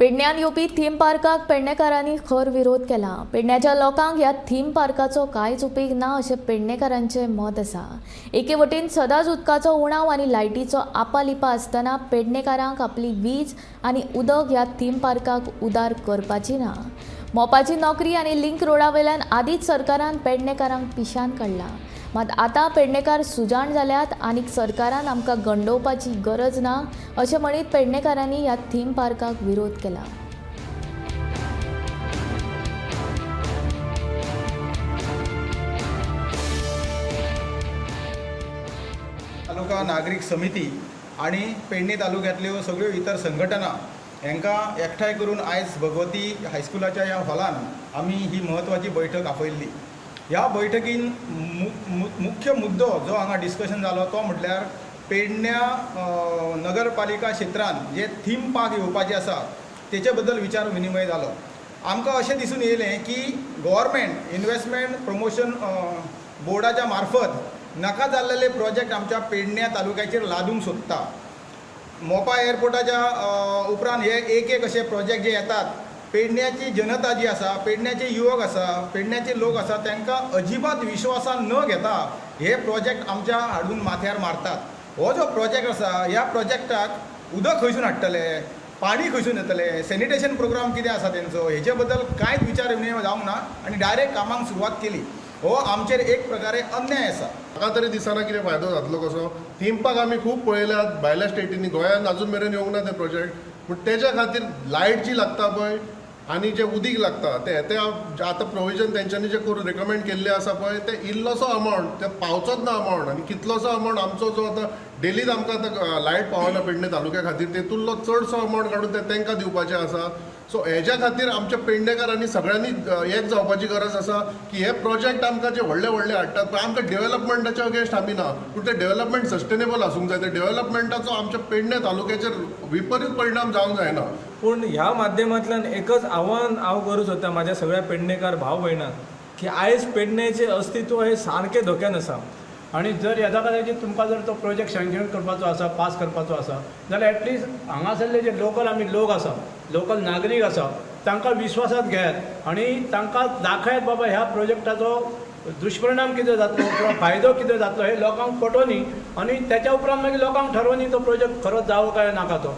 पेडण्यात येवपी थीम पार्काक पेडणेकारांनी खर विरोध केला. पेडण्याच्या लोकांक ह्या थीम पार्काचो कांयच उपेग ना अशें पेडणेकारांचें मत आसा. एके वटेन सदांच उदकाचो उणाव आनी लायटीचो आपालिपा आसतना पेडणेकारांक आपली वीज आनी उदक ह्या थीम पार्काक उदार करपाची ना. मोपाची नोकरी आनी लिंक रोडा वयल्यान आदींच सरकारान पेडणेकारांक पिशान काडला. मात आतां पेडणेकार सुजाण जाल्यात आनीक सरकारान आमकां गंडोवपाची गरज ना अशें म्हणीत पेडणेकारांनी ह्या थीम पार्काक विरोध केला. तालुका नागरीक समिती आणि पेडणे तालुक्यांतल्यो सगळ्यो इतर संघटना हांकां एकठांय करून आयज भगवती हायस्कुलाच्या ह्या हॉलान आमी ही म्हत्वाची बैठक आपयल्ली. ह्या बैठकीन मुख्य मुद्दो जो हांगा डिस्कशन जालो तो म्हटल्यार पेडण्या नगरपालिका क्षेत्रांत जे थीम पार्क येवपाचे आसा तेचे बद्दल विचार विनिमय जालो. आमकां अशें दिसून येयलें की गव्हर्मेंट इन्वेस्टमेंट प्रमोशन बोर्डाच्या मार्फत नाका जाल्लेले प्रोजेक्ट आमच्या पेडण्या तालुक्याचेर लादूंक सोदता. मोपा एअरपोर्टाच्या उपरांत हे एक एक अशे प्रोजेक्ट जे येतात, पेडण्याची जनता जी आसा, पेडण्याचे युवक आसा, पेडण्याचे लोक आसा, तांकां अजिबात विश्वासान न घेता हे प्रोजेक्ट आमच्या हाडून माथ्यार मारतात. हो जो प्रोजेक्ट आसा, ह्या प्रोजेक्टाक उदक खंयसून हाडटले, पाणी खंयसून येतलें, सॅनिटेशन प्रोग्राम कितें आसा तेंचो, हेचे बद्दल कांयच विचार विनिमय जावंक ना आनी डायरेक्ट कामाक सुरवात केली. हो आमचेर एक प्रकारे अन्याय आसा. म्हाका तरी दिसना कितें फायदो जातलो कसो. थीम पार्क आमी खूब पळयल्यात भायल्या स्टेटींनी, गोंयांत अजून मेरेन येवंक ना ते प्रोजेक्ट. पूण तेज्या खातीर लायट जी लागता पळय आनी जें उदीक लागता तें ते आतां प्रोविजन तेंच्यांनी जें करून रेकमेंड केल्लें आसा पळय, तें इल्लोसो अमावंट ते पावचोच ना अमावंट. आनी कितलोसो अमावंट आमचो जो आतां डेलीच आमकां आतां लायट पावना पेडणे तालुक्या खातीर, तेतूंतलो चडसो अमावंट काडून ते तांकां दिवपाचें आसा. सो हेज्या खातीर आमच्या पेडणेकारांनी सगळ्यांनी एक जावपाची गरज आसा की हे प्रोजेक्ट आमकां जे व्हडले व्हडले हाडटात पळय, आमकां डेव्हलपमेंटाच्या अगेन्स्ट आमी ना, पूण ते डेव्हलपमेंट सस्टेनेबल आसूंक जाय. ते डेव्हलपमेंटाचो आमच्या पेडणे तालुक्याचेर विपरीत परिणाम जावंक जायना. पूण ह्या माध्यमांतल्यान एकच आव्हान हांव करूंक सोदता म्हाज्या सगळ्या पेडणेकार भाव भयणांक की आयज पेडणेचें अस्तित्व हें सारकें धोक्यान आसा. आनी जर येदा कदाचित तुमकां जर तो प्रोजेक्ट सँक्शन करपाचो आसा, पास करपाचो आसा जाल्यार एटलिस्ट हांगासरले जे लोकल आमी लोक आसा, लोकल नागरीक आसा, तांकां विश्वासात घेयात आनी तांकां दाखयात बाबा ह्या प्रोजेक्टाचो दुश्परिणाम कितें जातलो किंवा फायदो कितें जातलो हें लोकांक पटोवनी आनी तेच्या उपरांत मागीर लोकांक ठरोवनी तो प्रोजेक्ट खरो जावो काय नाका तो.